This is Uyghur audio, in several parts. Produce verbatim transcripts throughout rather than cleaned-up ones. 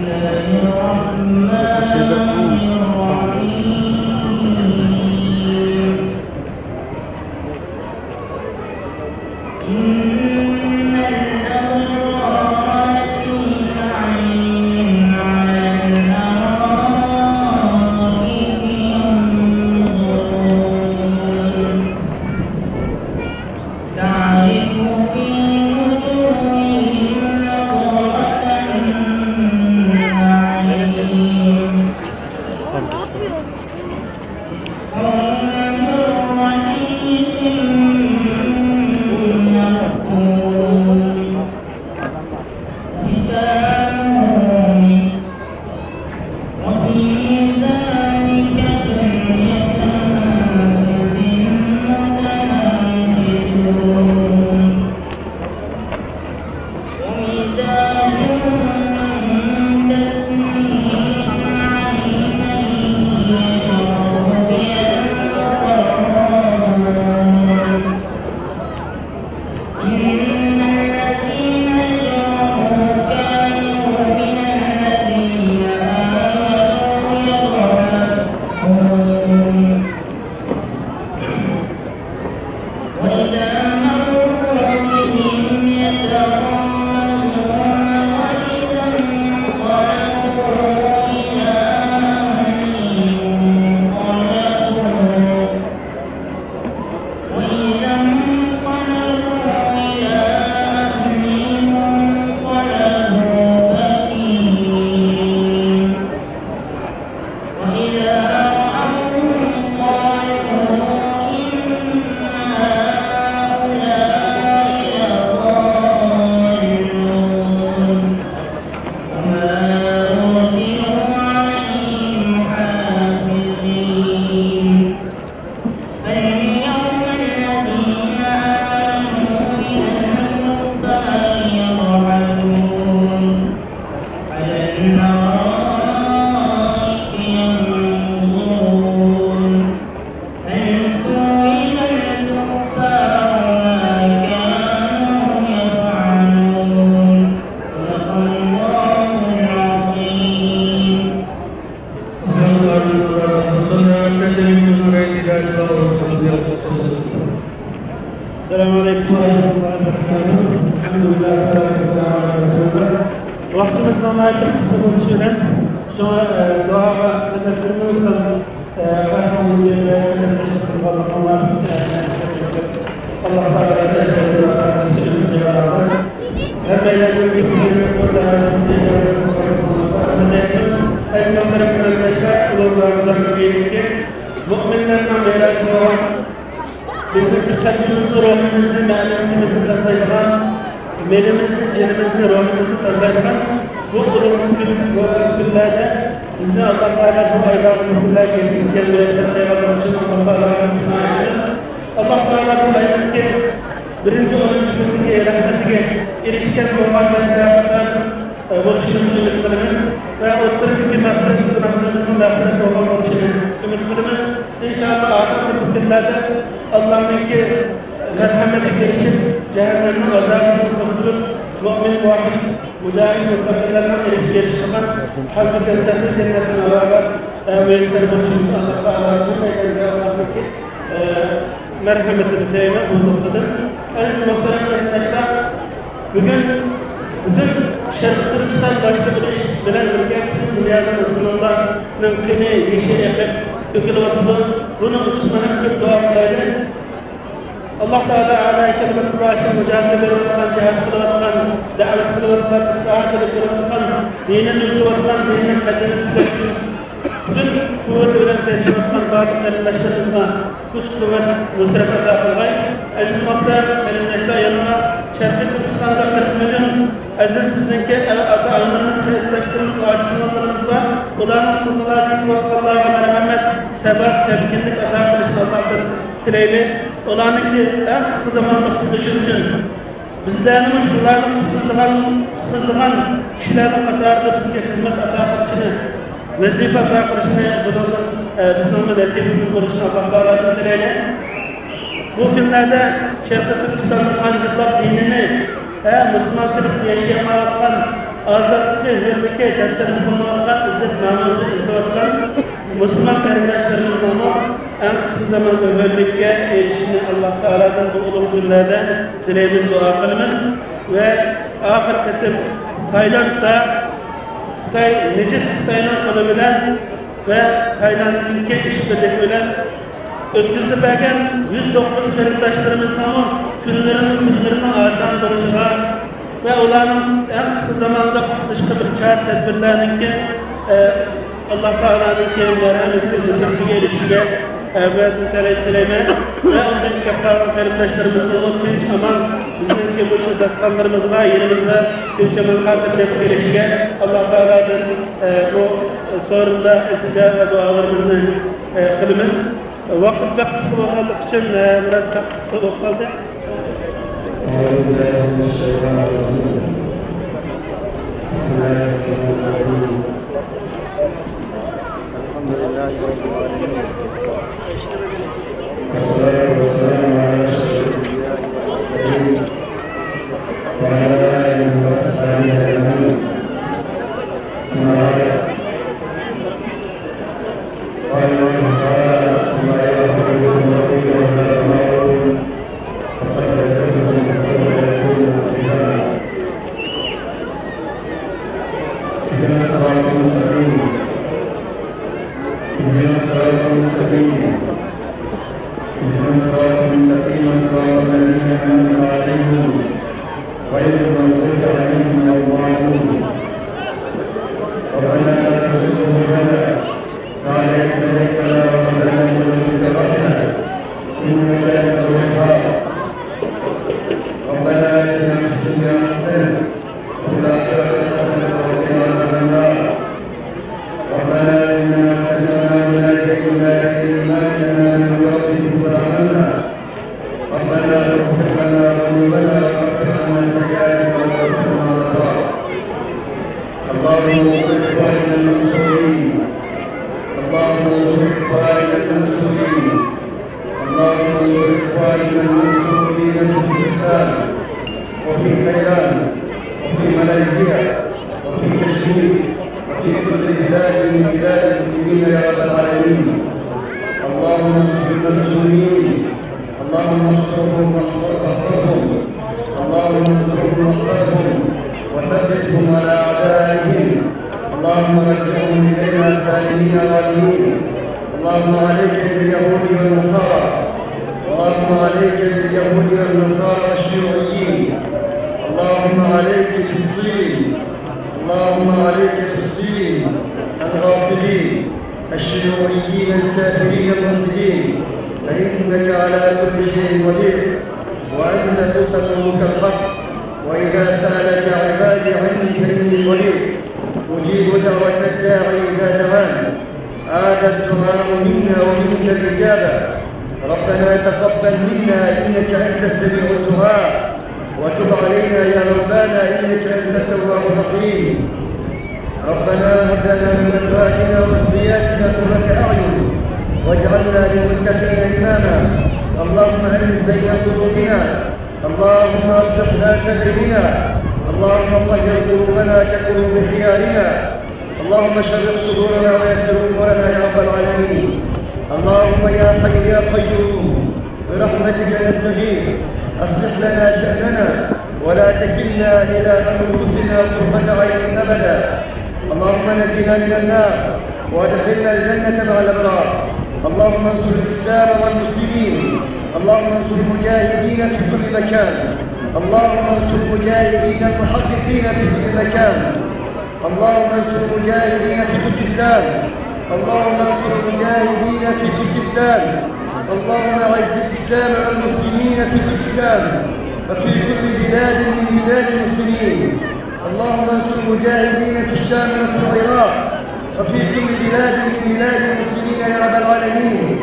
الرحمن الرحيم. إن الأبرار لفي نعيم على الأرائك ينظرون. تعرف في وجوههم نضرة النعيم. حور عين مقصورة. ختامه مسك. وفي ذلك فليتنافس المتنافسون. ومزاجه من تسنيم. عينا يشرب بها البرار. إن الذين أجرموا كانوا من الذين آمنوا يضحكون. وإذا مروا بهم يتغامزون. وإذا انقلبوا إلى أهلهم انقلبوا وإذا انقلبوا إلى أهلهم انقلبوا فكهين. وإذا رأوهم قالوا إن هؤلاء لضالون. وما أرسلوا عليهم حافظين. فاليوم الذين آمنوا من الكفار يضحكون على الأرائك ينظرون. هل ثوب الكفار ما كانوا يفعلون. صدق الله العظيم. السلام عليكم ورحمة الله وبركاته. الحمد لله والصلاة والسلام على رسول الله. ۋاقتىمىزنىڭ ناھايىتى قىسقا بولۇشى بىلەن شۇڭا، ئە، دۇئاغا قەدەر بىر مىنۇت قالدى. ئە، قارشى ئالغان يەرگە قەدەر تەشرىپ قىلغانلىقىڭلار، ئە، ئاللاھ تائالا مۇئمىنلەرنىڭ مىراجى بولغان بىزنىڭكى قەلبىمىزنى، روھىمىزنى تازىلايدىغان، مېلىمىزنى، جېنىمىزنى، روھىمىزنى تازىلايدىغان بۇ ئۇلۇغ كۈن، بۇ كۈنلەردە بىزنى ئاللاھ تائالا بۇ ئايداغ كۈنلەرگە يەتكۈزگەن ۋە شاد قىلغانلىقى ئۈچۈن ئاللاھ تائالاغا شۈكرانە قىلىمىز. ئاللاھ تائالا بۇ ئاينىڭكى بىرىنچى ئونىنچى كۈنىدىكى رەھمىتىگە ئېرىشكەن بولغان بەندىلەر قاتارىدا بولۇشىمىزنى ئۈمىد قىلىمىز ۋە ئوتتۇرىدىكى مەغپىرەت، گۇناھلىرىمىزنىڭ مەغپىرەت بولغان بولۇشىنى ئۈمىد قىلىمىز. ئىنشائاللا، ئاخىرقى بۇ كۈنلەردە ئاللانىڭكى مەرھەمىتىگە ئېرىشىپ، جەھەننەمنىڭ ئازابىدىن قۇتۇلۇپ، مۆمىن، مۇۋەھھىد، مۇجاھىد، مۇتتەقىلەرنىڭ ئېرىشىپ بېرىشىدى. ھەۋزى كەۋسەرلىك جەننەتنىڭ ئالاغا مۇيەسسەر بولۇشىمىزنى ئاللاھ تائالا ھەممەيلەنگە ئاللاھنىڭكى، ئە، مەرھەمىتىنى تىلەيمەن بۇ نۇقتىدىن. ئەزىز مۆھتەرەم قېرىنداشلار، بۈگۈن بىزنىڭ شەرقىي تۈركىستان باشتا بولۇش بىلەن بىرگە پۈتۈن دۇنيادا مۇسۇلمانلارنىڭ قېنى، يېشى ئېقىپ تۆكۈلۈۋاتىدۇ. بۇنىڭ ئۈچۈن مانا كۆپ دۇئا قىلايلى. ئاللاھ تائالا ئەلا كەلىمەتۇللاھ ئۈچۈن مۇجاھىدە بېرىۋاتقان، جىھاد قىلىۋاتقان، دەۋەت قىلىۋاتقان، ئىسلاھات ئېلىپ بېرىۋاتقان، دىنىنى يۈرۈتۈۋاتقان، دىنىنىڭ قەدرىنى بىلىش ئۈچۈن پۈتۈن قۇۋۋىتى بىلەن تىرىشىۋاتقان بارلىق قېرىنداشلىرىمىزغا كۈچ-قۇۋۋەت، نۇسرەت ئاتا قىلغاي. ئەزىز مۆھتەرەم قېرىنداشلار، يەنىلا شەرقىي تۈركىستاندا قىرىق مىليون ئەزىز بىزنىڭكى ئاتا-ئانىلىرىمىز، قېرىنداشلىرىمىز، ئاچا-سىڭىللىرىمىز بار. ئۇلارنىڭ تۇرمىلاردا يېتىۋاتقانلارغا مەرھەمەت، سەبات، تەمكىنلىك ئاتا قىلىشىنى ئاللاھتىن تىلەيلى. ئۇلارنىڭكى ئەڭ قىسقا زاماندا قۇتۇلۇشى ئۈچۈن بىزلەرنىمۇ شۇلارنى قۇتقۇزىدىغان، قۇتقۇزىدىغان كىشىلەرنىڭ قاتارىدا بىزگە خىزمەت ئاتا قىلىشىنى، ۋەزىپە ئاتا قىلىشىنى بۇنىڭدىن، ئە، بىزنىڭمۇ نەسىبىمىز بولۇشىنى ئاللاھ تائالادىن تىلەيلى. بۇ كۈنلەردە شەرقىي تۈركىستاندا قان جىقلاپ دىنىنى، ھە، مۇسۇلمانچىلىقتا ياشىيالمايۋاتقان، ئازادلىقى، دەپسەندە قىلىنىۋاتقان، ئىززەت نامۇسىنى ئىزدەۋاتقان مۇسۇلمان قېرىنداشلىرىمىزنىڭمۇ ئەڭ قىسقا زاماندا ھۆرلۈككە ئېرىشىشىنى ئاللاھ تائالادىن بۇ ئۇلۇغ كۈنلەردە تىلەيمىز، دۇئا قىلىمىز. ۋە ئاخىرقى قېتىم تايلاندتا خىتاي، نىجىس خىتاينىڭ قولى بىلەن ۋە تايلاندنىڭكى ئىشبىرلىكى بىلەن ئۆتكۈزۈپ بەرگەن يۈز توققۇز قېرىنداشلىرىمىزنىڭمۇ كۈنلىرىنىڭ، كۈنلىرىنىڭ ئاسان بولۇشىغا ۋە ئۇلارنىڭ ئەڭ قىسقا زاماندا قۇتۇلۇشقا بىر چارە تەدبىرلەرنىڭكى، ئە، ئاللاھ تائالانىڭكى مەرھەمىتى، نۇسرىتىگە ئېرىشىشىگە، ئە، ۋە تىلەي-، تىلەيمەن. ۋە ئۇندىن كېلىپ قالغان قېرىنداشلىرىمىزنىڭمۇ تىنچ ئامان بىزنىڭكى مۇشۇ داستانلىرىمىزغا، يېنىمىزغا تىنچ ئامان خاتىرجەم كېلىشىگە ئاللاھ تائالادىن، ئە، بۇ سورۇندا ئىلتىجا ۋە دۇئالىرىمىزنى، ئە، قىلىمىز. ۋاقىت بەك قىسقا بولغانلىقى ئۈچۈن، ئە، بىراز چاقچاق بولۇپ قالدى. أعوذ بالله من الشيطان الرجيم. بسم الله الرحمن الرحيم. الحمد لله رب العالمين. والصلاة والسلام على أشرف الأنبياء والمرسلين وعلى آله وأصحابه أجمعين. أما بعد. قال الله تعالى: وما يعقل منهم إلا أولو الألباب. فقد كذبوا فسوف يكون لزاما. اهدنا الصراط المستقيم. اهدنا الصراط المستقيم. اهدنا الصراط المستقيم، صراط الذين أنعمت عليهم، غير المغضوب عليهم ولا الضالين. ربنا لا تزغ قلوبنا بعد إذ هديتنا وهب لنا من لدنك رحمة إنك أنت الوهاب. ربنا آتنا في الدنيا حسنة وفي الآخرة حسنة وقنا عذاب النار. ربنا إننا سمعنا مناديا ينادي للإيمان أن آمنوا بربكم فآمنا. ربنا فاغفر لنا ذنوبنا وكفر عنا سيئاتنا وتوفنا مع الأبرار. اللهم انصر إخواننا المنصورين. اللهم انصر إخواننا المنصورين. اللهم انصر إخواننا المنصورين في تركستان وفي تايلاند وفي ماليزيا وفي كشمير وفي كل بلاد من بلاد المسلمين يا رب العالمين. اللهم انصر المظلومين. اللهم انصرهم واحفظهم. اللهم انصرهم واحفظهم وثبتهم على أعدائهم. اللهم رجعهم إلينا سالمين غانمين. اللهم عليك باليهود والنصارى. اللهم عليك باليهود والنصارى والشيوعيين. اللهم عليك بالصين. اللهم عليك بالصين الغاصبين الشيوعيين الكافرين الملحدين، فإنك على كل شيء قدير، وأنت قلت قولك الحق، وإذا سألك عبادي عني فإني قريب، أجيب دعوة الداع إذا دعان. هذا الدعاء منا ومنك الإجابة. ربنا تقبل منا إنك أنت السميع الدعاء، وتب علينا يا مولانا إنك أنت التواب الرحيم. ربنا هب لنا من أزواجنا وذرياتنا قرة أعين واجعلنا للمتقين إماما. اللهم ألف بين قلوبنا. اللهم أصلح ذات بيننا. اللهم طهر قلوبنا كقلوب خيارنا. اللهم شرح صدورنا ويسر أمورنا يا رب العالمين. اللهم يا حي يا قيوم برحمتك نستغيث، أصلح لنا شأننا ولا تكلنا إلى أنفسنا طرفة عين أبدا. اللهم نجنا من النار وأدخلنا الجنة مع الأبرار. اللهم انصر الإسلام والمسلمين. اللهم انصر المجاهدين في كل مكان. اللهم انصر المجاهدين المحققين في كل مكان. اللهم انصر المجاهدين في تركستان. اللهم انصر المجاهدين في تركستان. اللهم أعز الإسلام والمسلمين في تركستان وفي كل بلاد من بلاد المسلمين. اللهم انصر المجاهدين في الشام وفي العراق وفي كل بلاد من بلاد المسلمين يا رب العالمين.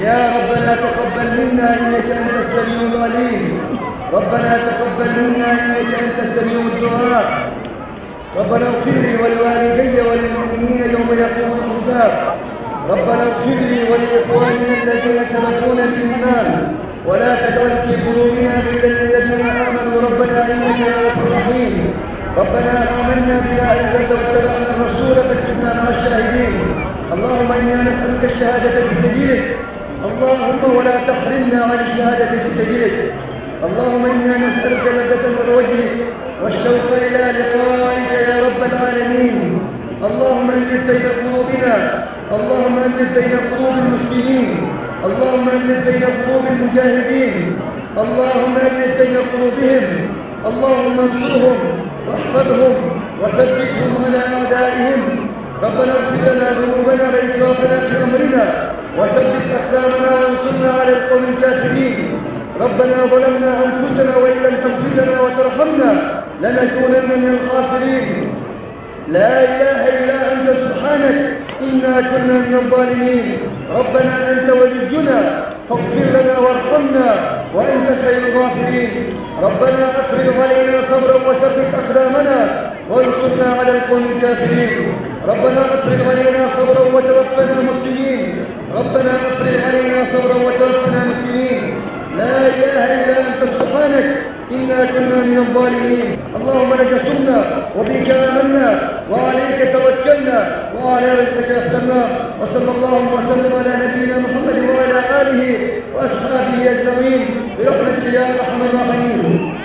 يا ربنا تقبل منا إنك أنت السميع العليم. ربنا تقبل منا إنك أنت السميع الدعاء. ربنا اغفر لي ولوالدي وللمؤمنين يوم يقوم الحساب. ربنا اغفر لي ولإخواننا الذين سبقونا بالإيمان ولا تجعل في قلوبنا غلا للذين آمنوا ربنا إنك رؤوف رحيم. ربنا آمنا بما أنزلت واتبعنا الرسول فاكتبنا مع الشاهدين. اللهم إنا نسألك الشهادة في سبيلك. اللهم ولا تحرمنا عن الشهادة في سبيلك. اللهم إنا نسألك لذة نظر وجهك والشوق إلى لقائك يا رب العالمين. اللهم ألف بين قلوبنا. اللهم ألف بين قلوب المسلمين. اللهم ألف بين قلوب المجاهدين. اللهم ألف بين قلوبهم. اللهم انصرهم واحفظهم وثبتهم على أعدائهم. ربنا اغفر لنا ذنوبنا وإسرافنا في أمرنا وثبت أقدامنا وانصرنا على القوم الكافرين. ربنا ظلمنا أنفسنا وإن لم تغفر لنا وترحمنا لنكونن من الخاسرين. لا إله إلا أنت سبحانك إنا كنا من الظالمين. ربنا أنت ولينا فاغفر لنا وارحمنا وأنت خير الغافرين. ربنا أفرغ علينا صبرا وثبت أقدامنا وانصرنا على القوم الكافرين. ربنا أفرغ علينا صبرا وتوفنا مسلمين. ربنا أفرغ علينا صبرا وتوفنا مسلمين. لا إله إلا أنت سبحانك إنا كنا من الظالمين. اللهم لك صمنا وبك آمنا وعليك توكلنا وعلى رزقك أفطرنا. وصلى الله وسلم على نبينا محمد وعلى آله وأصحابه أجمعين برحمتك يا أرحم الراحمين.